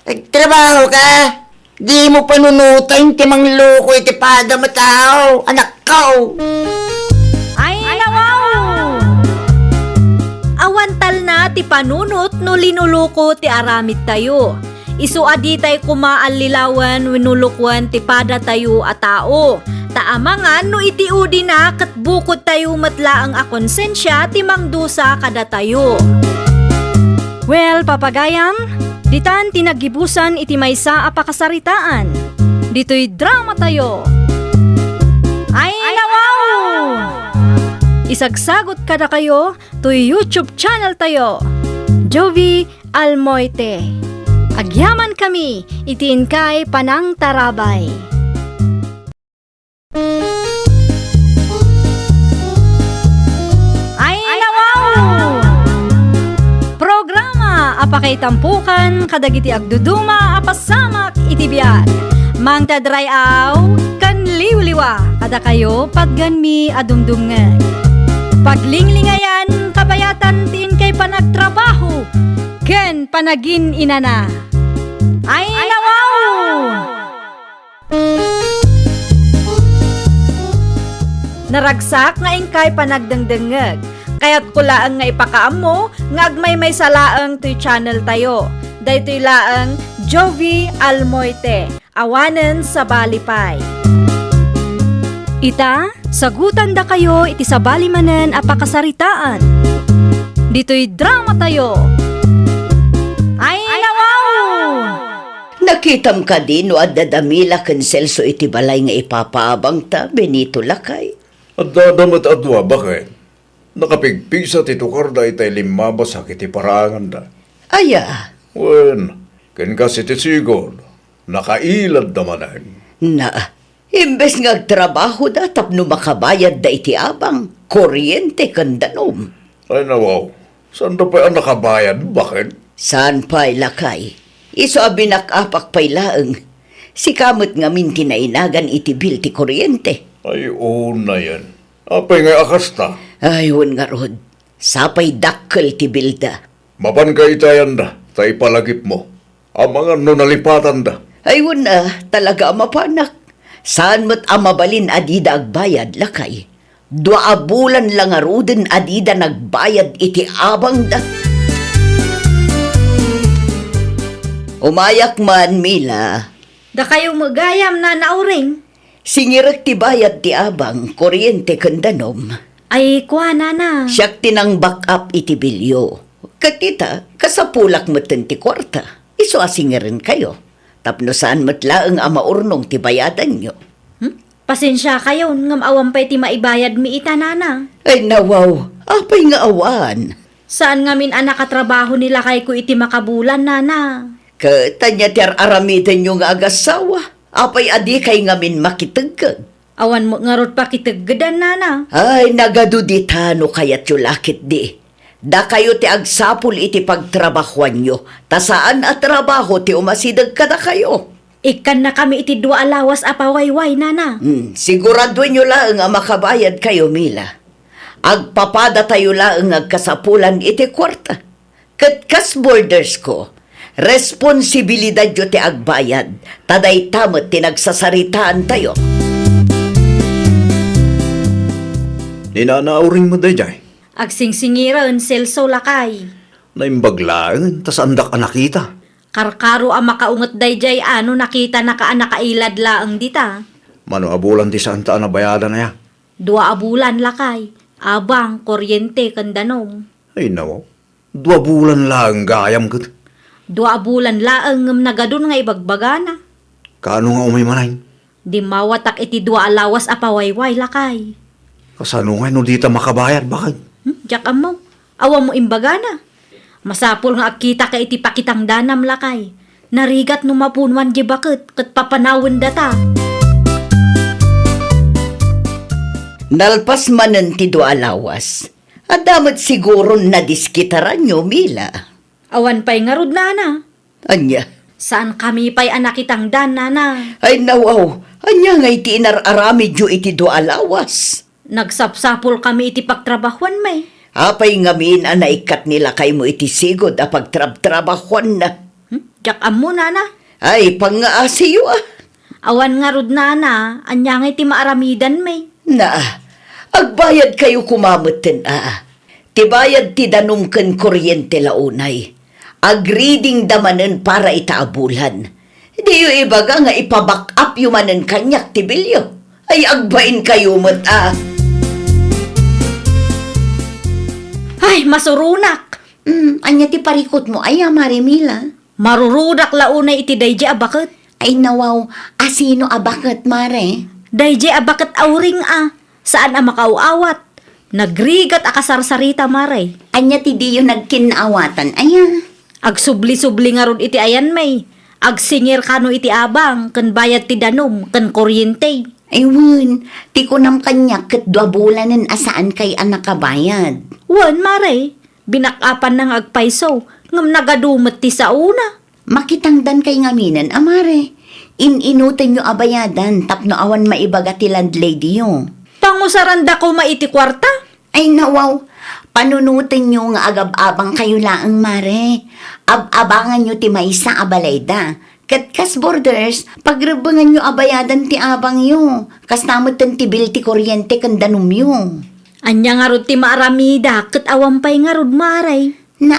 agtrabahoka. Dimo panunoten ti mangloko iti padam a tao, anakko. Ay, nawaw! Awan talna ti panunot no linuloko ti aramidtayo. Isu a ditay koma allilawen wenno lukoen ti padatayo a tao. Ta amangan no iti udina ket bukodtayo met laeng a konsensia ti mangdusa kadatayo. Well, papagayam, ditan ti naggibusan iti maysa a pakasaritaan. Ditoy dramatayo. Ay, nawaw! Isagsagot kadakayo toy YouTube channel tayo, Jovie Almoite. Agyamankami iti inkay panangtarabay. Ay, nawaw! Programa a pakaitampokan kadagiti agduduma a pasamak iti biag. Mangted ray-aw ken liwliwa kadakayo, patganmi a dumdumngeg. Paglinglingayan, kabayatan ti inkay panagtrabaho ken panagin-inana. Ay, nawaw! Naragsak nga inkay panagdengdengngeg. Kayatko laeng nga ipakaammo nga agmaymaysa laeng toy channel tayo. Daytoy laeng Jovie Almoite. Awanen sabali pay. Ita, sagutandakayo iti sabali manen a pakasaritaan. Ditoy drama tayo. Ay, nawaw! Nakitam kadi no adda da Mila ken Celso iti balay nga ipapaabangta, Benito, lakay? Adda da met a dua, baket. Nakapigpigsa ti tukarda itay limmabas iti paraanganda. Aya? Wen, ken kas iti sigud, nakailadda manen. Na, imbes nga agtrabahoda tapno makabayadda iti abang, kuryente, ken danum. Ay, nawaw, saanda pay a nakabayad, baket? Saan pay, lakay? Isu a binak-apak pay laeng. Sika met ngamin ti nainagan iti bil ti kuryente. Ay, unayen. Apay ngay a kasta? Ay, wen ngarud. Sapay dakkel ti bilda. Mapanka iti ayanda, ta ipalagipmo. Amangan no nalipatanda. Ay, wen a, talaga a mapanak. Saan met a mabalin a dida agbayad, lakay? Dua a bulan la ngaruden a dida nagbayad iti abangda. Umayak man, Mila. Dakayo met gayam, Nana Uring. Singirek ti bayad ti abang, kuryente ken danum. Ay, kua, Nana. Siak ti nang-back up iti bilyo. Ket ita, kasapulak metten ti kuarta. Isu a singirenkayo. Tapno saan met laeng a maurnong ti bayadanyo. Hmm? Pasensiakayon, ngem awan pay ti maibayadmi ita, Nana. Ay, nawaw, apay nga awan? Saan ngamin a nakatrabaho ni lakayko iti makabulan, Nana. Ket ania ti ar-aramidenyo nga agassawa? Apay a dikay ngamin makitegged? Awan met ngarud pakiteggedan, Nana. Ay, nagadu dita no kayatyo la ketdi. Dakayo ti agsapul iti pagtrabahoanyo, ta saan a trabaho ti umasideg kadakayo. Ikkannakami iti dua a lawas a pawayway, Nana. Hmm, siguraduenyo laeng a makabayadkayo, Mila. Agpapadatayo laeng nga agkasapulan iti kuarta. Ket kas boardersko, responsibilidadyo ti agbayad, ta dayta met ti nagsasaritaantayo. Ni Nana Uring met daydiay? Agsingsingiren, Celso, lakay. Naimbag laengen, ta saandak a nakita. Karkaro a makaunget daydiay a no nakitanaka a nakailad laeng dita. Mano a bulan ti saanta a nabayadan aya? Dua a bulan, lakay. Abang, kuryente, ken danum. Ay, nawaw. Dua bulan laeng gayam ket. Dua a bulan laeng ngem nagadun nga ibagbagana. Kaano nga umay manen? Dimmawatak iti dua a lawas a pawayway, lakay. Kasano ngay no dita makabayad, baket? Hmm, diak ammo. Awan mo imbagana. Masapul nga agkitaka iti pakitangdanam, lakay. Narigat no mapunuan di baket ket papanawen data. Nalpas manen ti dua a lawas. Adda met siguron nadiskitaranyo, Mila. Awan pay ngarud, Nana. Ania? Saankami pay a nakitangdan, Nana. Ay, nawaw, ania ngay ti inar-aramidyo iti dua a lawas? Nagsapsapulkami iti pagtrabahuanmi. Apay ngamin a naikkat ni lakaymo iti sigud a pagtrabtrabahuanna? Hmm? Diak ammo, Nana. Ay, pangngaasiyo, a. Awan ngarud, Nana, ania ngay ti maaramidanmi? Na, agbayadkayo koma metten, a. Ti bayad ti danum ken kuryente la unay. Agreadingda manen para ita a bulan. Diyo ibaga nga ipa-back up yo manen kaniak ti bilyo. Ay, agbainkayo met, a. Ay, masuronak! Mm, ania ti parikutmo aya, Mare Mila? Marurudak la unay iti daydi a baket. Ay, nawaw, asino a baket, Mare? Daydi a baket a uring a, saan a makaaw-awat. Nagrigat a kasarsarita, Mare. Ania ti diyo nagkinnaawatan aya? Agsubli-subli ngarud iti ayanmi. Agsingir kano iti abang, ken bayad ti danum, ken kuryente. Ay, wen, ti kunam kaniak ket dua bulanen a saankay a nakabayad. Wen, Mare, binak-apanna nga agpayso, ngem nagadu met ti saona. Makitangdankay ngaminen a, Mare. In-inutenyo a bayadan tapno awan maibaga ti landladyyo. Pangusaranda koma iti kuarta? Ay, nawaw, panunotenyo nga agab-abangkayo laeng, Mare. Ab-abanganyo ti maysa a balayda. Ket kas boarders, pagrebbenganyo a bayadan ti abangyo. Kasta metten ti bill ti kuryente ken danumyo. Ania ngarud ti maaramida ket awan pay ngarud, Mare? Na,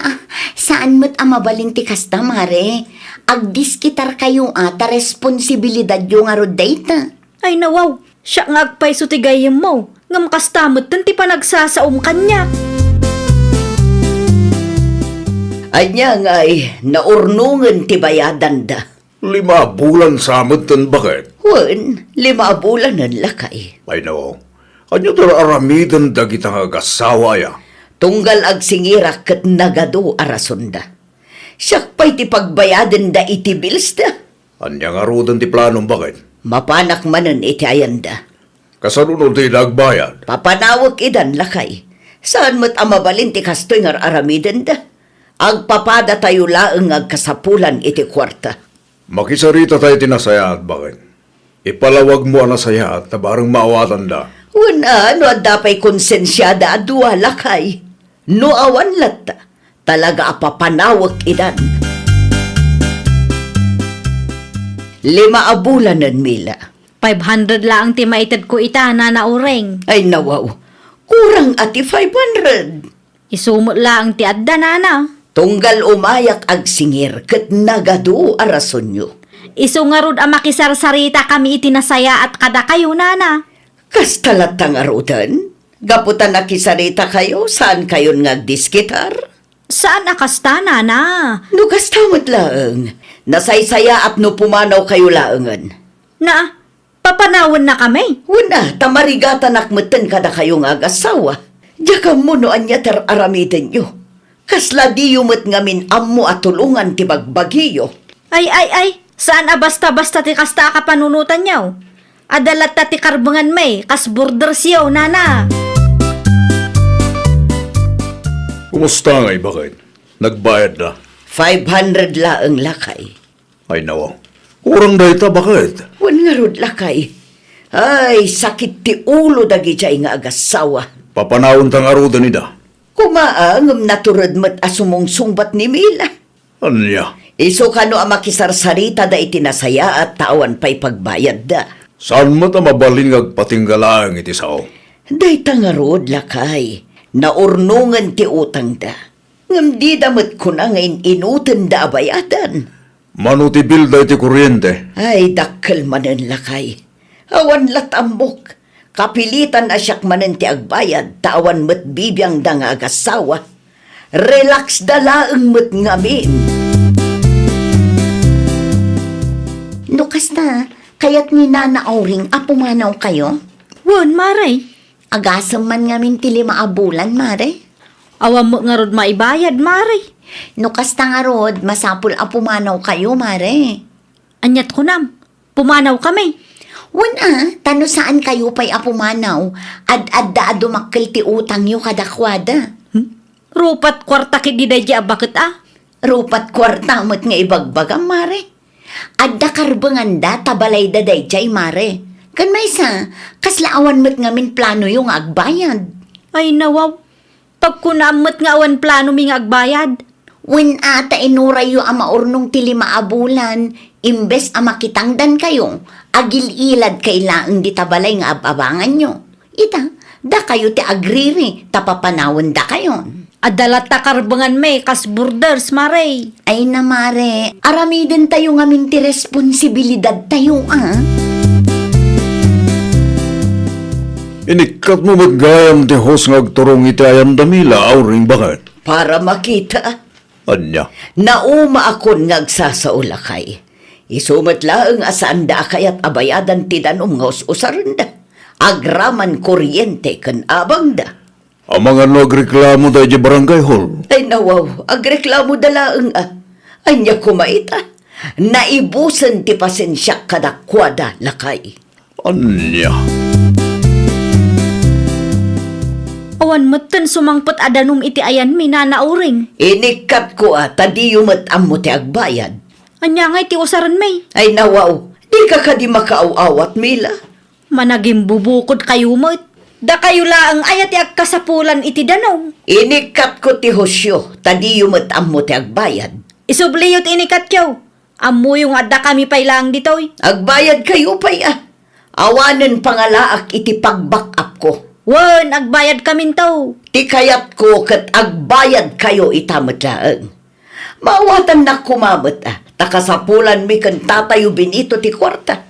saan met a mabalin ti kasta, Mare. Agdiskitarkayo a ta responsibilidadyo ngarud dayta. Ay, nawaw, siak nga agpayso ti gayyemmo, ngem kasta metten ti panagsasaom kaniak. Ania ngay, naurnongen ti bayadanda? Lima a bulan sa metten, baket? Wen, lima a bulanen, lakay. Ay, nawaw. Ania ti aramiden dagita nga agassawa aya? Tunggal agsingirak ket nagadu a rasonda. Siak pay ti pagbayadenda iti bills da. Ania ngaruden ti planom, baket? Mapanak manen iti ayanda. Kasano no dida agbayad? Papanawek idan, lakay. Saan met a mabalin ti kastoy nga ar-aramidenda. Agpapadatayo laeng nga agkasapulan iti kuarta. Makisarita tayo iti nasayaat, baket. Ipalawagmo a nasayaat ta bareng maawatanda. Wen a, no adda pay konsensiada a dua, lakay. No awan latta, talaga a papanawek idan. Lima a bulanen, Mila. Five hundred laeng ti maitedko ita, Nana Uring. Ay, nawaw. Kurang a ti five hundred. Isu met laeng ti adda, Nana. Tunggal umayak agsingir ket nagadu a rasonyo. Isu ngarud a makisarsaritakami iti nasayaat kadakayo, Nana. Kasta latta ngaruden? Gapu ta nakisaritakayo, saankayon nga agdiskitar? Saan a kasta, Nana. No kasta met laeng, nasaysayaat no pumanawkayo laengen. Na, papanawennakami? Wen a, ta marigatanak metten kadakayo nga agassawa. Diak ammo no ania ti ar-aramidenyo. Kasla diyo met ngamin ammo a tulongan ti bagbagiyo. Ay, ay, ay, saan a basta-basta ti kasta a kapanunotanyo. Adda latta ti karbenganmi, kas bordersyo, Nana. Kumusta ngay, baket? Nagbayadda? Five hundred laeng, lakay. Ay, nawaw. Kurang dayta, baket? Wen ngarud, lakay. Ay, sakit ti ulo dagidiay nga agassawa. Papanawenta ngaruden ida. Koma a, ngem natured met a sumungsungbat ni Mila. Ania? Isu kano a makisarsaritada iti nasayaat ta awan pay pagbayadda. Saan met a mabalin nga agpatingga laeng iti sao? Dayta ngarud, lakay. Naurnongen ti utangda. Ngem dida met kuna nga in-inutenda a bayadan. Mano ti bill daytoy kuriente? Ay, dakkel manen, lakay. Awan lat ammok. Kapilitan a siak manen ti agbayad, ta awan met bibiangda nga agassawa. Relax da laeng met ngamin. No kasta, kayat ni Nana Auring a pumanawkayo? Wen, Mare. Agasem man ngamin ti lima a bulan, Mare. Awan met ngarud maibayad, Mare. No kasta ngarud, masapul a pumanawkayo, Mare. Aniat kunam? Pumanawkami? Wen a, ta no saankayo pay a pumanaw, ad-adda a dumakkel ti utangyo kadakuada. Hmm? Rupat kuarta ketdi daydiay a baket a? Rupat kuarta met nga ibagbagam, Mare. Adda karbenganda ta balayda daydiay, Mare. Ken maysa, kasla awan met ngamin planoyo nga agbayad? Ay, nawaw. Pagkunaam met nga awan planomi nga agbayad. Wen a, ta inurayyo a maurnong ti lima a bulan, imbes a makitangdankayo, agil-iladkay laeng dita balay nga ab-abanganyo. Ita, dakayo ti agriri, ta papanawendakayon. Adda latta karbenganmi kas borders, Mare. Ay na, Mare, aramidentayo ngamin ti responsibilidadtayo, a. Inikkatmo met gayam ti hose nga agturong iti ayanda, Mila, Auring, baket? Para makita. Ania? Naumaakon nga agsasao, lakay. Isu met laeng a saanda a kayat a bayadan ti danum nga us-usarenda, agraman kuriente ken abangda. Amangan no agreklamo daydiay barangay hall? Ay, nawaw, agreklamoda laeng a. Ania koma ita? Naibusen ti pasensiak kadakuada, lakay. Ania? Awan metten sumangpet a danum iti ayanmi, Nana Uring. Inikkatko a ta diyo met ammo ti agbayad. Ania ngay ti usarenmi? Ay, nawaw, dika kadi makaaw-awat, Mila? Managimbubukodkayo met. Dakayo laeng aya ti agkasapulan iti danum? Inikkatko ti husyo, ta diyo met ammo ti agbayad. Isubliyo ti inikkatyo. Ammoyo nga adda kami pay laeng ditoy. Agbayadkayo pay a. Awanen pangalaak iti pag-back up-ko. Wen, agbayadkaminto. Ti kayatko ket agbayadkayo ita met laeng. Maawatannak koma met a, ta kasapulanmi ken tatayo Benito ti kuarta.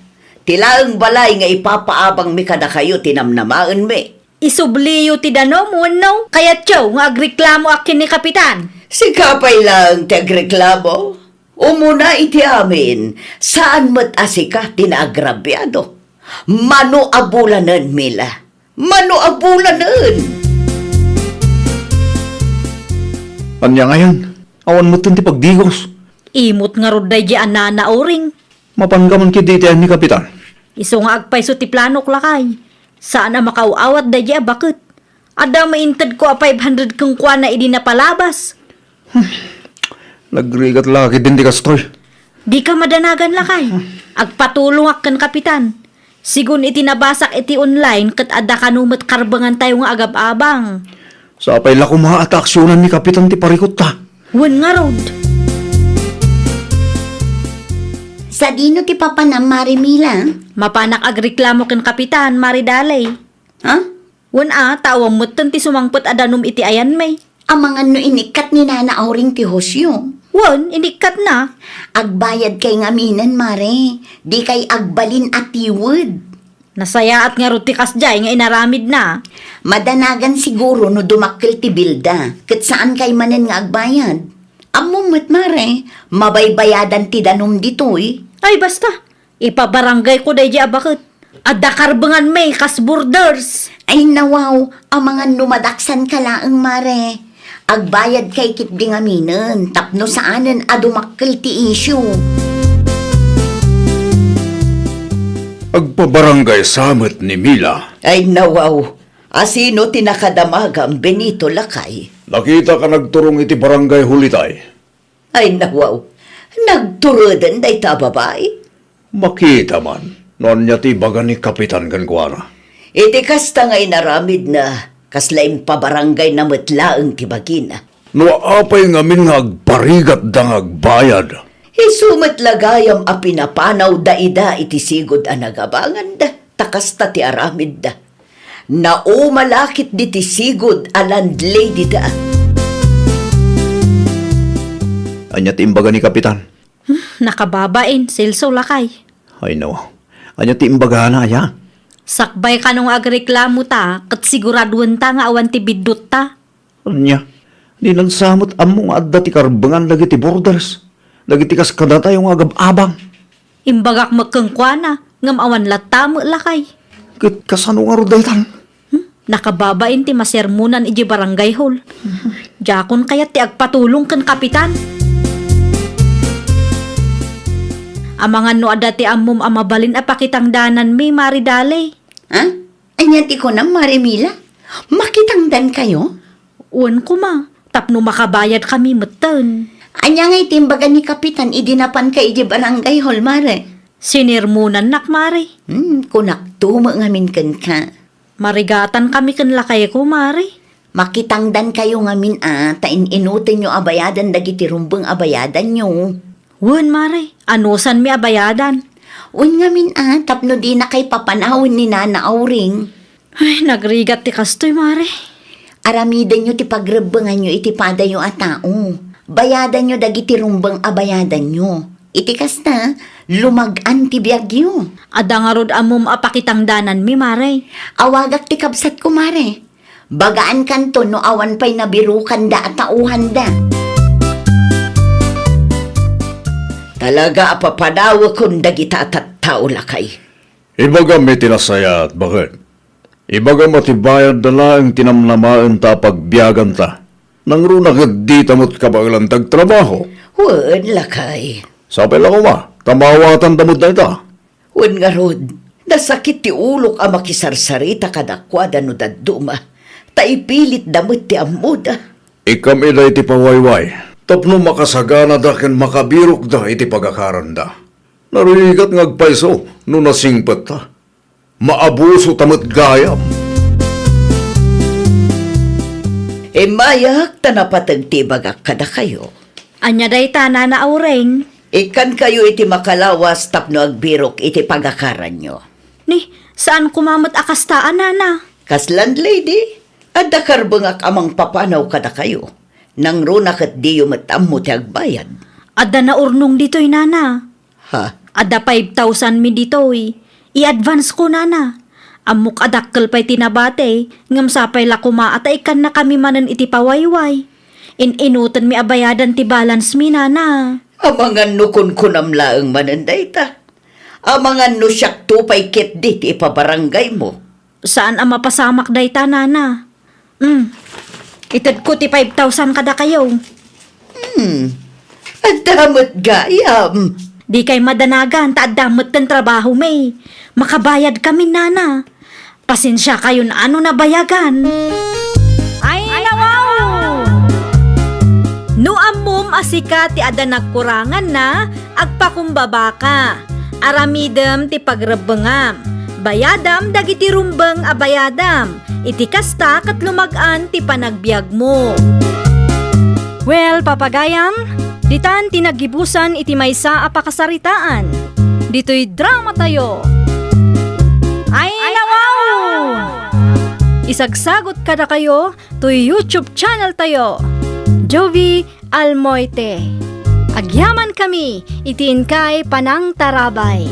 Ti laeng balay nga ipapaabangmi kadakayo ti namnamaenmi. Isubliyo ti danum wenno kayatyo nga agreklamoak ken ni Kapitan? Sika pay laeng ti agreklamo. Umuna iti amin, saan met a sika ti naagrabiado. Mano a bulanen, Mila. Mano a bulanen! Ania ngayen? Awan metten ti pagdigos. Imot ngarud daydi a nanauring. Mapanka man ketdi iti ayan ni Kapitan? Isu nga agpayso ti planok, lakay. Saan a makaaw-awat daydi a baket. Adda maintedko a five hundred kenkuana idi napalabas. Nagrigat la ketdin ti kastoy. Dika madanagan, lakay. Agpatulongak ken Kapitan. Sigun iti nabasak iti online ket adda kano met karbengantayo nga agab-abang. Sapay la koma a ta aksionan ni Kapitan ti parikutta. Wen ngarud. Sadino ti papanam, Mare Mila? Mapanak agreklamo ken Kapitan, Mare Daley. Ha? Wen a, ta awan metten ti sumangpet a danum iti ayanmi. Amangan no inikkat ni Nana Auring ti husyo. Wen, inikkatna. Agbayadkay ngaminen, Mare. Dikay agbalin a tiwed. Nasayaat ngarud ti kasdiay nga inaramidna. Madanagan siguro no dumakkel ti bilda, ket saankay manen nga agbayad. Ammom met, Mare, mabaybayadan ti danum ditoy. Ay, basta. Ipabaranggayko daydi a baket. Adda karbenganmi kas borders. Ay, nawaw, amangan no madaksanka laeng, Mare. Agbayadkay ketdi ngaminen tapno saanen a dumakkel ti issue. Agpabaranggay sa met ni Mila. Ay, nawaw. Asino ti nakadamagam, Benito, lakay? Nakitak a nagturong iti barangay hall itay. Ay, nawaw. Nagtureden dayta a babai? Makita man no ania ti ibaga ni Kapitan kenkuana. Iti kasta nga inaramidna, kasla impabaranggayna met laeng ti bagina. No apay ngamin nga agparigatda nga agbayad? Isu met la gayam a pinapanawda ida iti sigud a nagabanganda, ta kasta ti aramidda. Nauma la ketdi ti sigud a landladyda. Ania ti imbaga ni Kapitan? Hmm, nakababain, Celso, lakay. Ay, no. Ania ti imbagana, aya? Sakbay kano nga agreklamo ta, ket siguraduenta nga awan ti biddutta. Ania? Di nagsamet ammo nga adda ti karbengan dagiti borders, dagiti kas kadatayo nga agab-abang. Imbagak met kenkuana, ngem awan latta met, lakay. Ket kasano ngarud daytan? Hmm? Nakababain ti masermonan idiay barangay hall. Diakon kayat ti agpatulong ken Kapitan. Amangan no adda ti ammom a mabalin a pakitangdananmi, Mare Daley. Ha? Ania ti kunam, Mare Mila? Makitangdankayo? Wen koma, tapno makabayadkami metten. Ania ngay ti imbaga ni Kapitan idi napanka idiay barangay hall, Mare? Sinermonannak, Mare. Hmm, kunakto met ngamin kenka. Marigatankami ken lakayko, Mare. Makitangdankayo ngamin a, ta in-inutenyo a bayadan dagiti rumbeng a bayadanyo. Wen, Mare, anusanmi a bayadan. Wen ngamin a, tapno dinakay papanawen ni Nana Auring. Ay, nagrigat ti kastoy, Mare. Aramidenyo ti pagrebbenganyo iti padayo a tao. Bayadanyo dagiti rumbeng a bayadanyo. Iti kasta, lumag-an ti biagyo. Adda ngarud ammom a pakitangdananmi, Mare. Awagak ti kabsatko, Mare. Bagaankanto no awan pay nabirokanda a taohanda. Talaga a papanawekon dagita a tattao, lakay. Ibagam iti nasayaat, baket. Ibagam a ti bayadda laeng ti namnamaenta a pagbiaganta. Nangruna ket dita met kabaelan ti agtrabaho. Wen, lakay. Sapay la koma, ta maawatanda met dayta. Wen ngarud, nasakit ti ulok a makisarsarita kadakuada no dadduma, ta ipilitda met ti ammoda. Ikkam ida iti pawayway, tapno makasaganada ken makabirokda iti pagakaranda. Narigat nga agpayso no nasingpetta. Maabusota met gayam. Immayak ta napateg ti ibagak kadakayo. Ania dayta, Nana Aureng? Ikkankayo iti makalawas tapno agbirok iti pagakaranyo. Ni, saan koma met a kasta a, Nana? Kas landlady, adda karbengak a mangpapanaw kadakayo. Nangruna ket diyo met ammo ti agbayad. Adda naurnong ditoy, Nana. Ha? Adda five thousand mi ditoy. I-advance ko, Nana. Ammok a dakkel pay ti nabati, ngem sapay la koma a ta ikkannakami manen iti pawayway. In-inutenmi a bayadan ti balance mi, Nana. Amangan no kunkunam laeng manen dayta. Amangan no siakto pay ketdi ti ipabarangaymo. Saan a mapasamak dayta, Nana. Hmm. Itedko ti five thousand kadakayo. Hmm. Adda met gayam. Dikay madanagan ta adda metten trabahomi. Makabayadkami, Nana. Pasensiakayon a no nabayagan. Ay, nawaw! No ammom a sika ti adda nagkuranganna, agpakumbabaka. Aramidem ti pagrebbengam. Bayadam dagiti rumbeng a bayadam. Iti kasta ket lumag-an ti panagbiagmo. Well, papagayam, ditan ti naggibusan iti maysa a pakasaritaan. Ditoy drama tayo. Ay, nawaw! Isagsagot kadakayo toy YouTube channel tayo. Jovi Almoite. Agyaman kami iti inkay panangtarabay.